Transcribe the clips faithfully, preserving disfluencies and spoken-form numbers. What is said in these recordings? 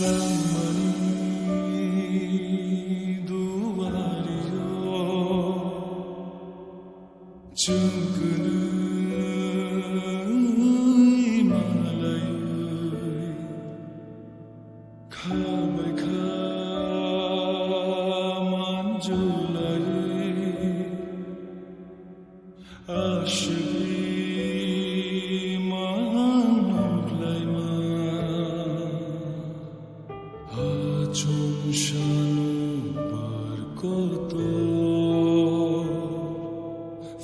Lamani duari o chwng kwnwi malaiwi, kha bai kha manjulaiwi, aswkwi ma nuklaima. Achomsano bar kotor,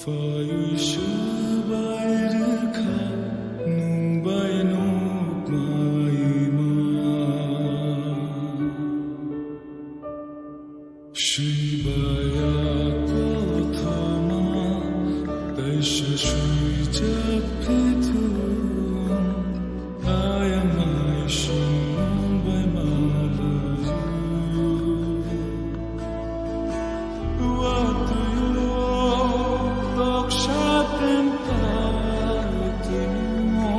phaiwi swbai rwkha nwng bai nukmaima. Swibaya kothoma, taisa swijak phithu, ayang mai sung bai malayu. Watwi o toksa tem tai twi mo,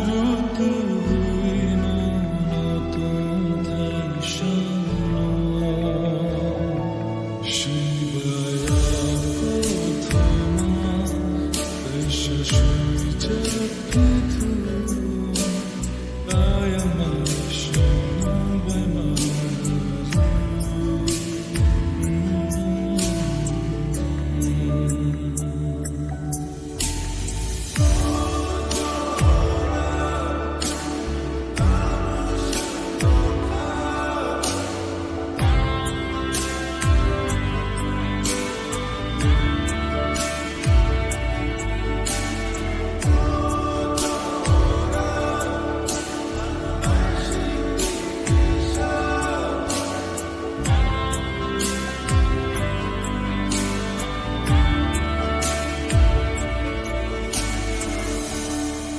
rutu hino no tong thai. Shibaya kothoma, taisa swijak phithu, ayang mai sung bai malayu.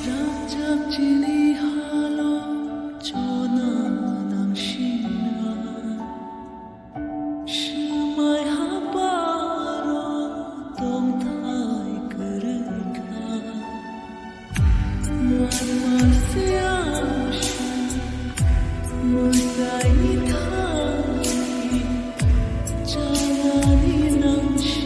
Rangchak chini halo chona nang sina. Swmai haparo tongthai kwrwi kha. Mar mar se aswk mwtai thani chanani nangsi.